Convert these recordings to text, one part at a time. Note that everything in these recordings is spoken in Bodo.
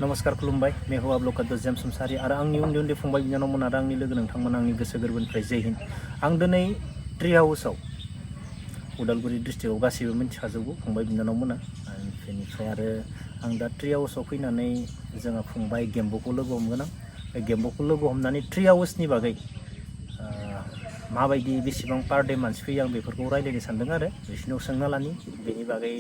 नमस्कार खुलुमबाय मैं हूँ आप लोग का जेम्स मुसाहारि आरो आंनि उन्दै उन्दै फंबाय बिनानावमोन आरो आंनि लोगो नोंथांमोन आंनि गोसो गोरबोनिफ्राय जय हिन्द आं दिनै ट्री हाउसआव उदालगुरि डिस्ट्रिक्टआव गासैबो मिथिखाजोबो फंबाय बिनानावमोना बेनिफ्राय आरो आं दा ट्री हाउसआव फैनानै जोंहा फंबाय गेम्बुखौ लोगो हमगोन आं बे गेम्बुखौ लोगो हमनानै ट्री हाउसनि बागै माबायदि बेसेबां पार डे मानसि फैयो आं बेफोरखौ रायज्लायनो सानदों आरो बिसोरनाव सोंना लानि बेनि बागै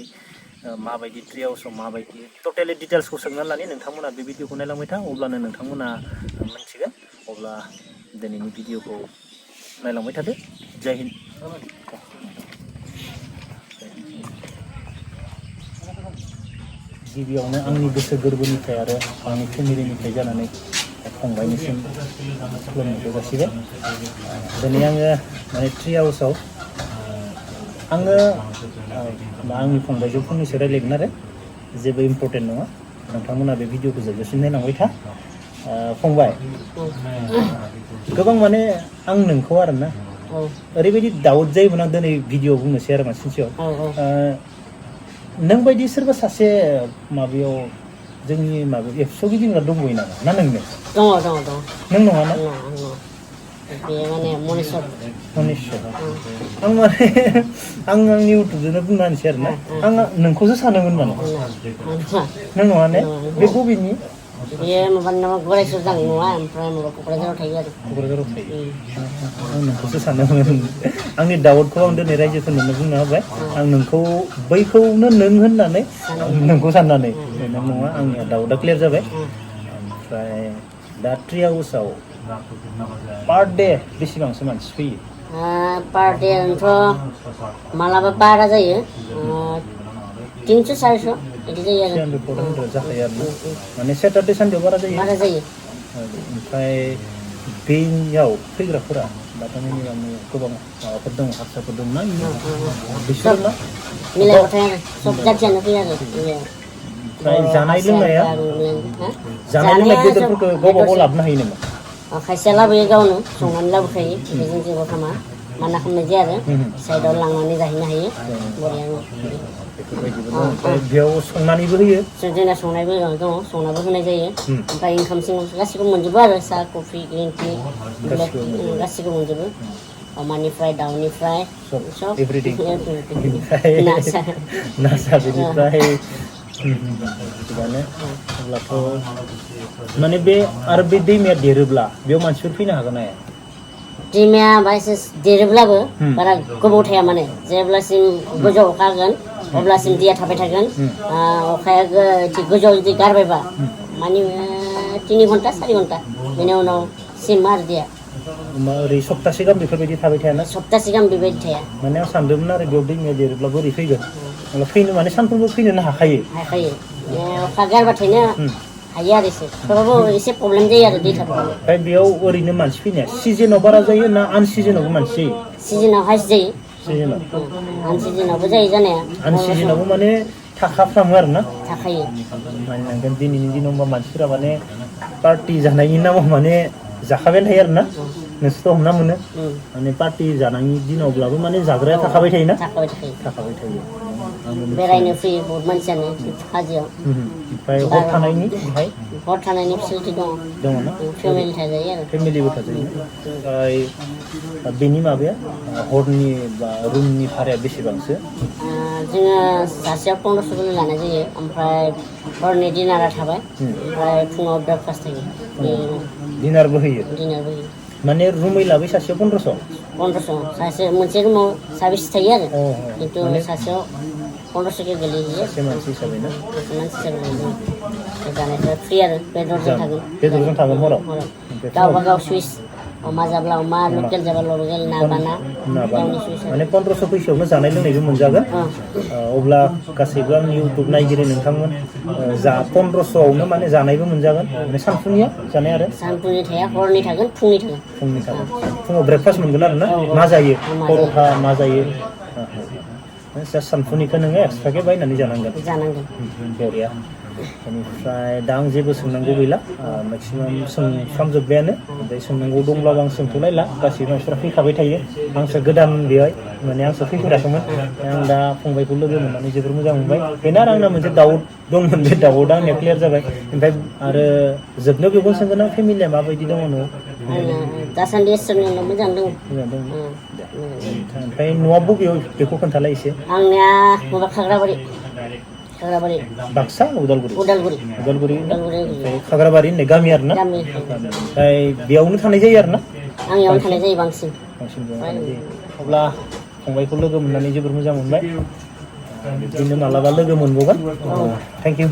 माबायदि ट्री हाउसआव माबायदि टटेलि डिटेल्सखौ सोंना लानि नोंथांमोना बे भिडिअखौ नायलांबाय था अब्लानो नोंथांमोना मिथिगोन अब्ला दिनैनि भिडिअखौ नायलांबाय थादो जय हिन्द गिबियावनो आंनि गोसो गोरबोनिफ्राय आरो आंनि फेमिलिनिफ्राय जानानै फंबायनिसिम खुलुमनायखौ जासिबाय दिनै आङो माने ट्री हाउसआव आङो आंनि फंबायजों फंनैसो रायज्लायगोन आरो जेबो इम्पर्टेन्ट नङा नोंथांमोना बे भिडिअखौ जोबजासिम नायलांबाय था फंबाय गोबां माने आं नोंखौ आरोना ओरैबायदि दाउट जायोमोन आं दिनै भिडिअ बुंनोसै आरो मानसिनियाव नों बायदि सोरबा सासे माबायाव जोंनि माबायाव एबसुआव गिदिंग्रा दंबोयो नामा ना नोंनो दङ नों नङा ना बे माने मनेस्वर आं माने आं आंनि इउटुबजोंनो बुंना होनोसै आरोना आं नोंखौसो सानोमोन माने नों नङा ने बे बबेनि बेयो माबानि नामा गरायसर जागोन नङा ओमफ्राय माबा क'क्राझाराव थायो आरो क'क्राझाराव थायो आं नोंखौसो सानोमोन आंनि डाउटखौ आं दिनै रायजोफोरनो बुंना होबाय आं नोंखौ बैखौनो नों होननानै नोंखौ साननानै नों नङा आंनिया डाउटआ क्लियार जाबाय ओमफ्राय दा ट्री हाउसआव पार डे बेसेबांसो मानसि फैयो पार डेथ' मालाबा बारा जायो 300-400 बिदि जायो आरो 300-400 जाखायो आरो माने सेटारडे सानडेआव बारा जायो ओमफ्राय बेयाव फैग्राफोरा दाथ' गोबां माबाफोर दङ हारसाफोर दं ना बिसोर ना मिलायबाथाय आरो सब जाथियानो फैयो आरो ओमफ्राय जानाय लोंनाय बेदरफोरखौ गावबा गाव लाबोनो हायो नामा खायसेया लाबोयो गावनो संनानै लाबोखायो बेजों जेबो खामा माना खालामनाय जाया आरो साइडआव लांनानै जाहैनो हायो बरियानो ओमफ्राय बेयाव संनानैबो होयो जोंना संनायबो दङ संनाबो होनाय जायो ओमफ्राय ओंखाम गासिखौबो मोनजोबो आरो साहा कफि ग्रिन टि गासिखौबो मोनजोबो अमानिफ्राय दाउनिफ्राय सब एभ्रिथिं नासा बेनिफ्राय थिगानो अब्लाथ' माने बे आरो बे दैमाया देरोब्ला बेयाव मानसिफोर फैनो हागोन ना दैमाया बायसान्स देरोब्लाबो बारा गोबाव थाया माने जेब्लासिम गोजौ अखा हागोन अब्लासिम दैया थाबाय थागोन अखाया गोजौआव जुदि गारबायबा माने 3 घन्टा 4 घन्टा बेनि उनाव सिम आरो दैया ओरै सप्तासे गाहाम बेफोरबायदि थाबाय थायाना सप्तासे गाहाम बेबायदि थाया माने आं सानदोंमोन आरो बेयाव दैमाया देरोब्ला बोरै फैगोन फैनो माने सानफ्रोमबो फैनोनो हाखायो अखा गारबाथायनो हायो आरो एसे थेवबाबो एसे प्रब्लेम जायो आरो दै थाबाय ओमफ्राय बेयाव ओरैनो मानसि फैनाया सिजोनाव बारा जायो ना आन सिजोनावबो मानसि जायो सिजोनाव हाइस्ट जायो आन सिजोनावबो जायो जानाया आन सिजोनावबो माने थाखाफ्रामो आरो ना थाखायो माने दिनैनि दिनाव होनबा मानसिफोरा माने पार्टि जानायनि नामाव माने जाखाबायानो थायो आरो ना नोंसोरथ' हमना मोनो माने पार्टि जानायनि दिनावब्लाबो माने जाग्राया थाखाबाय थायोना थाखाबाय थायो बेरायनो फैयो बहुत मानसियानो हाजोआव ओमफ्राय हर थानायनि फेसिलिटि दङ ना फेमिलि थाजायो आरो फेमिलिबो थाजायो ओमफ्राय बेनि माबाया हरनि बा रुमनि भाराया बेसेबांसो जोङो सासेयाव 1500 लानाय जायो ओमफ्राय हरनि डिनारा थाबाय ओमफ्राय फुङाव ब्रेकफास्ट थायो डिनारबो होयो माने रुमै लाबै सासेयाव 1500 सासे मोनसे रुमाव साबेसे थायो आरो खिन्थु सासेयाव 1500 गोलैयो सासे मानसि हिसाबै ना जानायफ्रा फ्रि आरो बेदरजों थागोन हराव गावबा गाव सुइस अमा जाब्ला अमा लकेल जाब्ला लकेल ना बाना माने 1500 फैसायावनो जानाय लोंनायबो मोनजागोन अब्ला गासैबो आंनि इउटुब नायगिरि नोंथांमोन जा 1500आवनो माने जानायबो मोनजागोन माने सानफुनिया जानाय आरो सानफुनि थाया हरनि थागोन फुंनि थागोन फुङाव ब्रेकफास्ट मोनगोन आरो ना मा जायो पर'था मा जायो सानफुनिखौ नोङो एक्सट्राके बायनानै जानांगोन बरिया बेनिफ्राय दा आं जेबो सोंनांगौ गैला मेक्सिमाम सोंफ्रामजोब्बायानो ओमफ्राय सोंनांगौ दंब्लाबो आं सोंथ'लायला गासैबो मानसिफ्रा फैखाबाय थायो आंसो गोदान बेवहाय माने आंसो फैफेराखैमोन आं दा फंबायखौ लोगो मोननानै जोबोर मोजां मोनबाय बेनो आरो आंना मोनसे डाउट दंमोन बे डाउटआ आंनिया क्लियार जाबाय ओमफ्राय आरो जोबनायाव बेखौनो सोंगोन आं फेमिलिया माबायदि दङ न'आव दासान्दि इसोरनि उनाव मोजां दं मोजां दं ओमफ्राय न'आ बबेयाव बेखौ खोन्थालाय एसे आंनिया माबा खाग्राबारि बाक्सा उदालगुरि उदालगुरि ओमफ्राय खाग्राबारि होननाय गामि आरो ना गामि ओमफ्राय बेयावनो थानाय जायो आरो ना आं इयावनो थानाय जायो बांसिन बेयावनो थानाय जायो अब्ला फंबायखौ लोगो मोननानै जोबोर मोजां मोनबाय बिदिनो मालाबा लोगो मोनबावगोन थेंक इउ